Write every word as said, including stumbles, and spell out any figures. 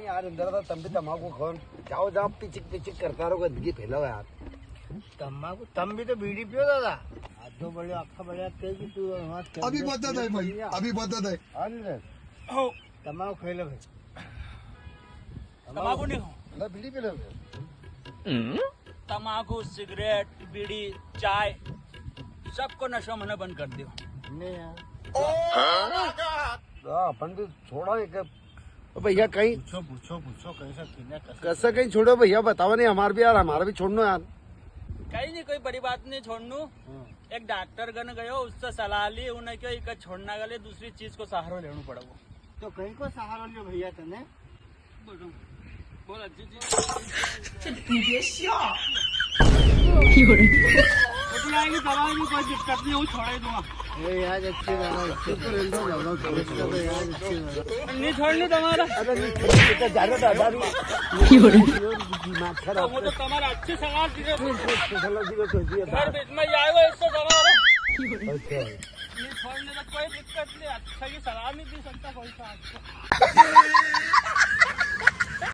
यार, इंदर दा, तम भी तमाकू खाओ। जाओ, जाओ, पिचिक पिचिक करता रहो, गंदगी फैलाओ यार। तमाकू, तम भी तो बीड़ी पियो दादा। आधो बड़े, आखा बड़े, कह कि तू वहाँ अभी बदत है भाई, अभी बदत है। हाँ जी, सर। ओ। तमाकू खा लो भाई। तमाकू नहीं खाओ। ना, बीड़ी पी लो। तमाकू, सिगरेट, बीड़ी, चाय, सबको नशो मैंने बंद कर दियो। नहीं यार। हाँ, अपन भी छोड़ा एक। ओ भैया, कहीं पूछो, पूछो, पूछो, कैसा पीना, कैसा कैसा कहीं छोड़ो भैया, बताओ नहीं, हमारे भी यार, हमारा भी छोड़नो यार। कहीं नहीं, कोई बड़ी बात नहीं छोड़नू। हाँ। एक डॉक्टर गन गयो, उससे सलाह ली, उन्हें क्यों इका छोड़ना के लिए दूसरी चीज को सहारो लेना पड़ेगा। तो कहीं को सहारो लियो भैया तने? बोलो, बोल अच्छी चीज। छोटी आएगी दवाई में कोई दिक्कत नहीं, वो छोड़ ही दूंगा। अरे यार, अच्छी बात है, अच्छी तो रहने दो, बाबा, इसका तो यार, अच्छी बात है। नहीं छोड़नी तुम्हारा। अरे नहीं, छोड़नी तो ज्यादा दादा नहीं। दिमाग खराब। वो तो तुम्हारा अच्छी सलाह दी है। नहीं, नहीं, सलाह दी है, तो दिया था। घर बीच में जाएगा, इससे तुम्हारा। अच्छा। नहीं छोड़ने तो कोई दिक्कत नहीं, अच्छा की सलाह नहीं दी सकता कोई सा आपको।